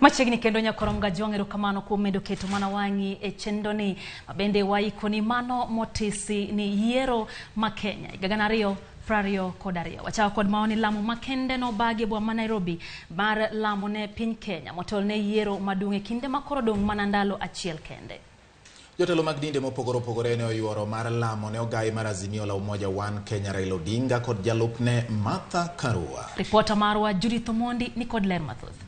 Machiegni kendo nyakorom Gajwang', erokamano kuom medo keto mana wang'i e chenroni mabende waikoni mano motisi ni yiero ma Kenya higa 2022. Wachako kod maoni lamo makende nobagi e boma ma Nairobi mar lamo ne piny Kenya motelo ne yiero maduong' e kinde ma koro dong' mana ndalo achiel kende. Jotelo mag dinde mopogore opogore ne oyuoro mar lamo ne ogai mar Azimio la Umoja One Kenya Raila Odinga kod jalupne Martha Karua. Ripota marwa Judith Omondi ni kod ler mathoth.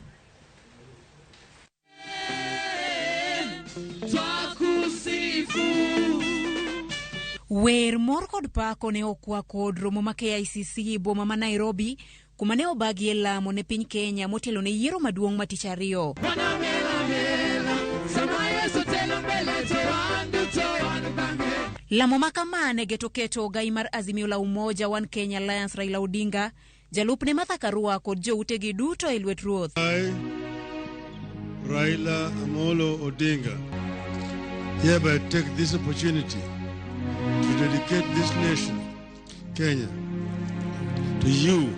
Wer mor kod pako ne okwa kod romo ma KICC boma ma Nairobi kuma ne obagie lamo ne piny Kenya motelo ne yiero maduong' ma tich ariyo. Lamo ma kama ne geto keto ogai mar Azimio la Umoja One Kenya Alliance Raila Odinga, jalupne Martha Karua kod joutegi duto e lwet ruoth. I, Raila Amolo Odinga, hereby take this opportunity to dedicate this nation, Kenya, to you,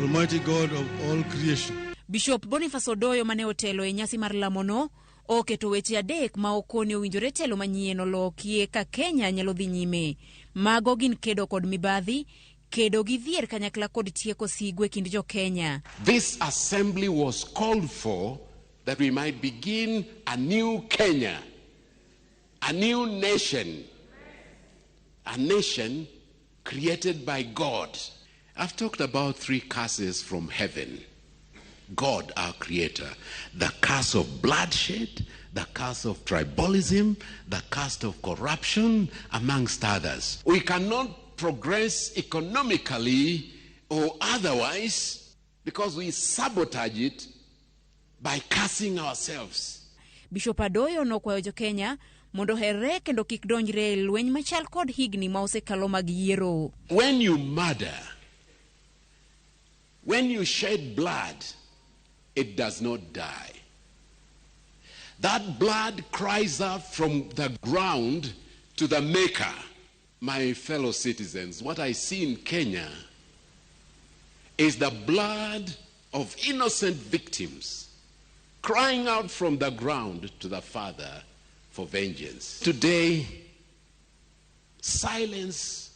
Almighty God of all creation. Bishop Boniface Odoyo mane otelo e nyasi mar lamono oketo weche adek ma okoni owinjore telo manyien olokie ka Kenya nyalo dhi nyime. Mago gin kedo kod mibadhi, kedo gi dhier kanyakla kod tieko sigu e kind jo Kenya. This assembly was called for that we might begin a new Kenya, a new nation, a nation created by God. I've talked about three curses from heaven. God, our creator. The curse of bloodshed, the curse of tribalism, the curse of corruption, amongst others. We cannot progress economically or otherwise because we sabotage it by cursing ourselves. Bishop Adoyo nokwayo jo Kenya mondo oherre kendo kik donjre e lweny machal kod higni ma osekalo mag yiero. When you murder, when you shed blood, it does not die. That blood cries up from the ground to the maker. My fellow citizens, what I see in Kenya is the blood of innocent victims crying out from the ground to the Father for vengeance. Today, silence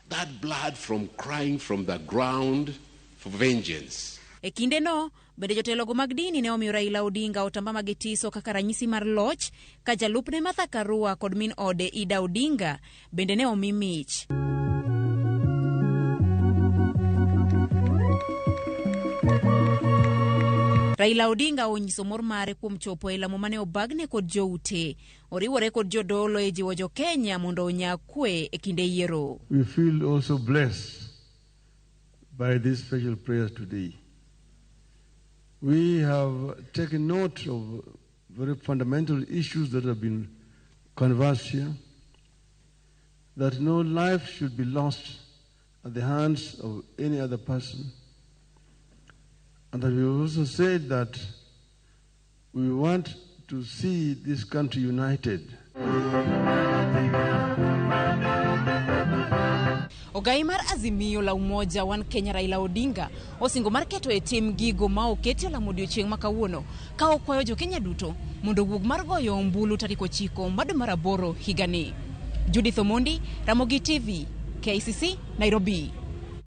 that blood from crying from the ground for vengeance. E kindeno, bende jotelogo mag dini ne omiyo Raila Odinga otamba magitiso kaka ranyisi mar loch ka jalupne Martha Karua kod min ode Ida Odinga bende ne omi mich. Raila Odinga onyiso mor mare kuom chopo e lamo mane obagne kod joute. Oriwore kod jodolo e jiwo jo Kenya mondo onya kwe e kinde yiero. We feel also blessed by these special prayers today. We have taken note of very fundamental issues that have been conversed here, that no life should be lost at the hands of any other person, and that we also said that we want to see this country united. Ogai mar Azimio la Umoja One Kenya Raila Odinga osingo mar keto e tim gigo ma oketi e lamo odiochieng' ma kawuono ka okwayo jo Kenya duto mondo owuog mar goyo ombulu tarik 9 mar dwe mar 8 higani. Judith Omondi, Ramogi TV, KCC, Nairobi.